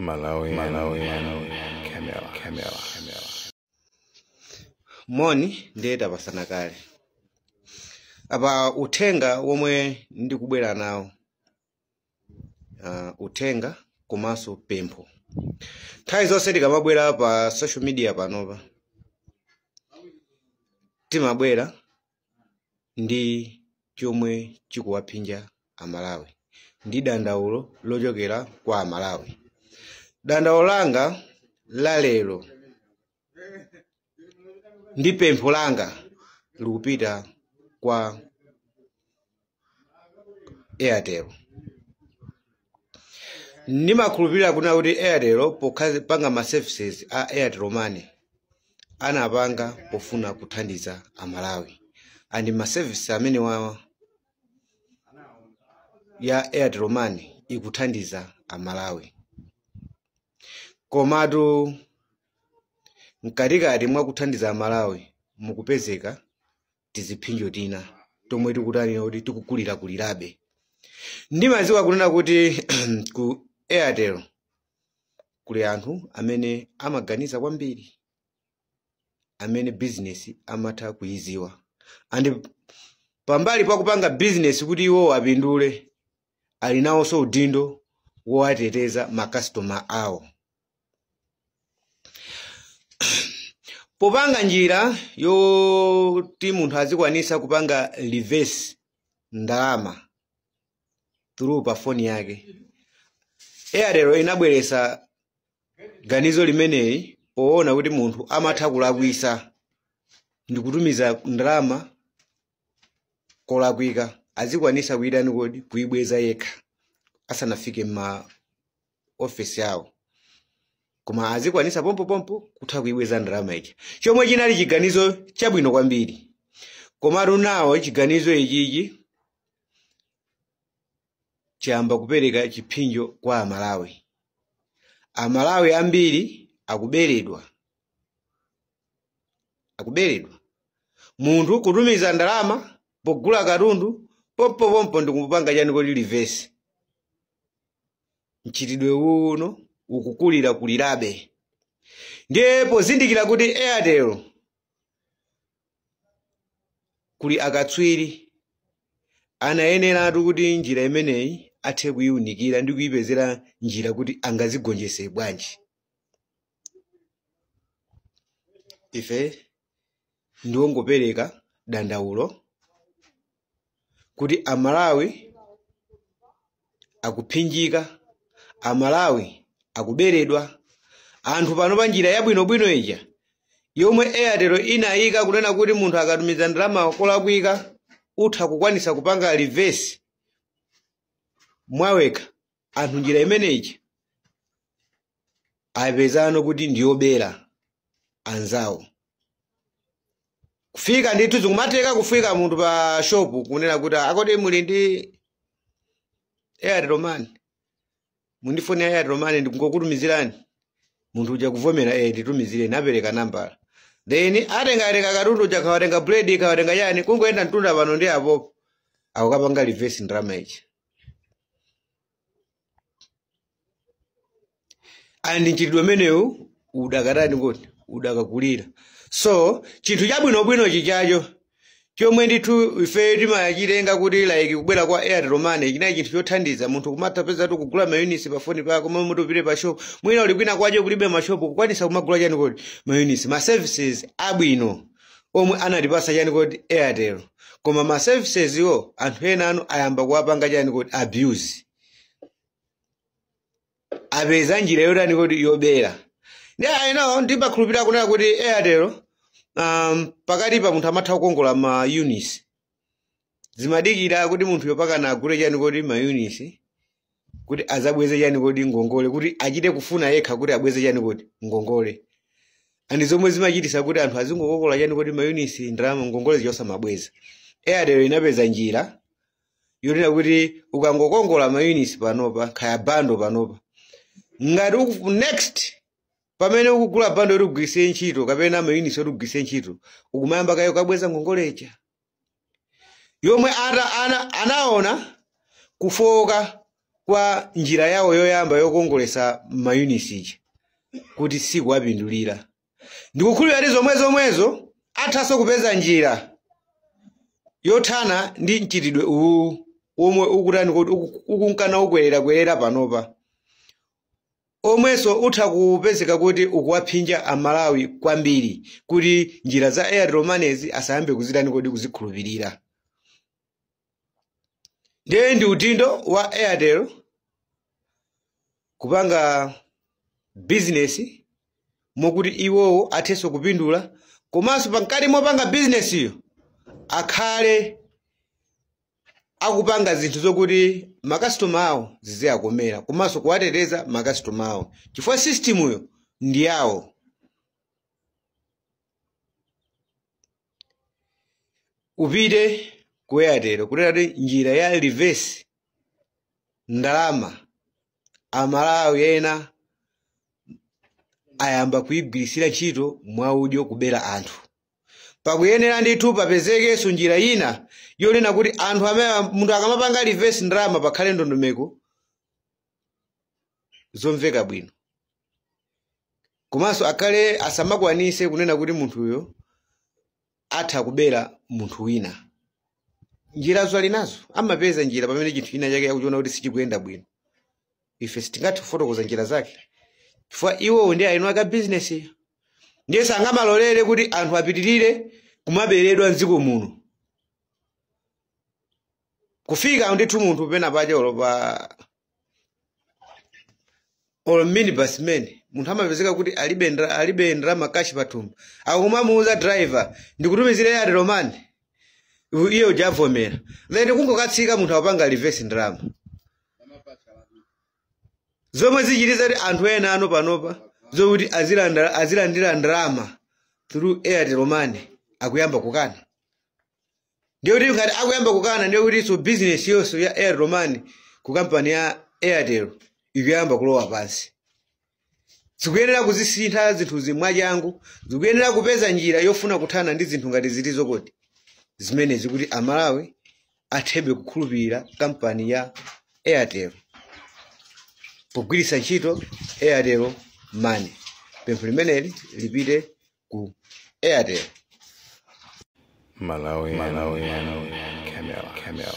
Malawi, Malawi, Camera, Camera, Camera. Moni ndiye tapasana kale. Apa uthenga womwe ndikubwera nawo, uthenga komanso pempho. Nthawi zonse tikamabwera pa social media panopa, timabwera ndi chomwe chikuwaphinja Amalawi, ndi dandaulo lochokera kwa Amalawi. Dandaulo langa la lero ndi pempho langa likupita kwa Airtel. Ndimakhulupirira kuna kuti Airtel panga ma services a Airtel Money anapanga pofuna kuthandiza Amalawi, and ma services amene wawa ya Airtel Money ikuthandiza Amalawi. Komatu mkatikati mwa kuthandiza Amalawi mukupezeka tiziphinjo tina tomwe tikutani kuti tikukulirakulirabe. Ndimadziwa kunena kuti ku Airtel kuli anthu amene amaganiza kwambiri, amene business amatha kuyiziwa, and pambali pakupanga business kuti iwo apindule, ali nawonso udindo wowateteza makastoma awo. Popanga njira yoti munthu azikwanisa kupanga reverse ndalama through pa foni yake, Airtel inabweresa ganizo limeneli poona kuti munthu amatha kulakwisa ndi kutumiza ndalama kolakwika, azikwanisa kuyitani kodi kuyibweza yekha asanafike ma office yawo, koma azikwanisa pompopompo kutha kuyibweza ndalama ija, chomwe chinali chiganizo chabwino kwambiri. Komatu nawo chiganizo ichichi chiyamba kupereka chiphinjo kwa Amalawi. Amalawi ambiri akuberedwa. Munthu kutumiza ndalama pogula katundu pompopompo ndikumupanga chani kodi reverse. Mchitidwe uno ukukulira kulirabe. Ndiye pozindikira kuti Airtel kuli akatswiri anayeneratu kuti njira imeneyi athe kuyiwunikira ndi kuyipezera njira kuti angazigonjese bwanji. Ife ndiwongopereka dandaulo kuti Amalawi akuphinjika, Amalawi akuberedwa. Anthu pano pa njira yabwinobwino ija yomwe Airtel inayika kunena kuti munthu akatumiza ndalama kolakwika utha kukwanisa kupanga reverse mwaweka, anthu njira imeneyi apezano kuti ndiyobera anzawo. Kufika ndithu zikumatheka kufika munthu pa shop kunena kuti akoti muli ndi Airtel Money, mundifoni ya Airtel Money ndingokutumizirani. Munthu uja kuvomera, nditumizireni, apereka nambala, then atenga katundu uja, kawatenga bread, kawatenga chani, kungoyenda mtunda pano ndi apo akukapanga reverse ndalama ija. And mchitidwe umenewu udakatani kuti udakakulira. So chinthu chabwinobwino chichacho chomwe ndithu ife timachitenga kuti like kubwera kwa Airtel Money chinali chinthu chothandiza munthu kumatha peza tu kugula mayunisi pa foni pako, momwe mutupite pa shop, mwina uli kwina kwacho kulibe mashopu, kukwanisa kumagula chani kodi mayunisi, ma services abwino omwe anatipasa chani kodi Airtel. Koma ma services yo anthu ena anu ayamba kuwapanga chani kodi abuse, apeza njira yotani kodi yobera. Ndi I know ndimakhulupirira kunena kuti Airtel pakati pa munthu amatha kukongola ma units, zimadikira kuti munthu yopakana agule chani kodi ma units kuti azabweze chani kodi ngongole, kuti achite kufuna yekha kuti abweze chani kodi ngongole. Andi zomwe zimachitisa kuti anthu azingokongola chani kodi ma units, ndalama ngongole zosamabweza. Airtel inapeza njira yonena kuti ukangokongola ma units panopa, khaya bando panopa, ngati next pamene ukugula bando kuti ugwiritse ntchito kapena ma units kuti ugwiritse ntchito, ukumayamba kayo kabweza ngongolecha yomwe anaona kufoka kwa njira yawo yoyamba yokongolesa mayunisi ija kuti sikuwapindulira. Ndikukhulupirira kuti zomwezomwezo athanso kupeza njira yothana ndi mchitidwe uwu omwe ukutani kuti ukunkana ukwerera panopa, omwenso utha kupezeka kuti ukuwaphinja Amalawi kwambiri, kuti njira za Airtel Money asayambe kuzitani kodi kuzikhulupirira. Ndiye ndi udindo wa Airtel kupanga bizinesi mokuti iwowo athenso kupindula, komanso pankati mopanga bizinesiyo akhale akupanga zinthu zokuti makasitoma awo ziziyakomera, komanso kuwateteza makasitoma awo, chifukwa system ndi yawo. Upite ku Airtel kunena kuti njira ya reverse ndalama Amalawi ena ayamba kuyigwirisira ntchito mwaudyo kubera anthu. Pakuyenera ndithu papezekenso njira ina yonena kuti anthu amene munthu akamapanga reverse ndalama pakhale ndondomeko zomveka bwino, komanso akhale asamakwanise kunena kuti munthuyo atha kubera munthu wina. Njira zali nazo, amapeza njira pamene chinthu china chake akuchiona kuti sichikuyenda bwino. Ife sitingathe kufotokoza njira zake chifukwa iwowo ndi aino aka bizinesi, ndiye sangamalolere kuti anthu apitirire kumaberedwa mdziko muno. Kufika ndithu munthu pena pache olo pa olo minibus mene munthu amapezeka kuti alibe ndalama cash pathumba, akumamuuza driver ndikutumizire Airtel Money, iye ujavomera, then kungokatsika munthu akupanga reverse ndalama, zomwe zichitiza kuti anthu ena ano panopa zokuti azilandira ndalama through Airtel Money akuyamba kukana. Ndiye kuti ngati akuyamba kukana, ndiye kuti so business yonso ya Airtel Money ku kampani ya Airtel ikuyamba kulowa pansi. Zikuyenera kuzisintha zinthuzi mwachangu, zikuyenera kupeza njira yofuna kuthana ndi zinthu ngati zilizo kodi zimenezi kuti Amalawi athebe kukhulupirira kampani ya Airtel pogwiritsa ntchito Airtel Money. Pempho limeneli lipite ku Airtel. Malawi, Malawi, Camera, Camera.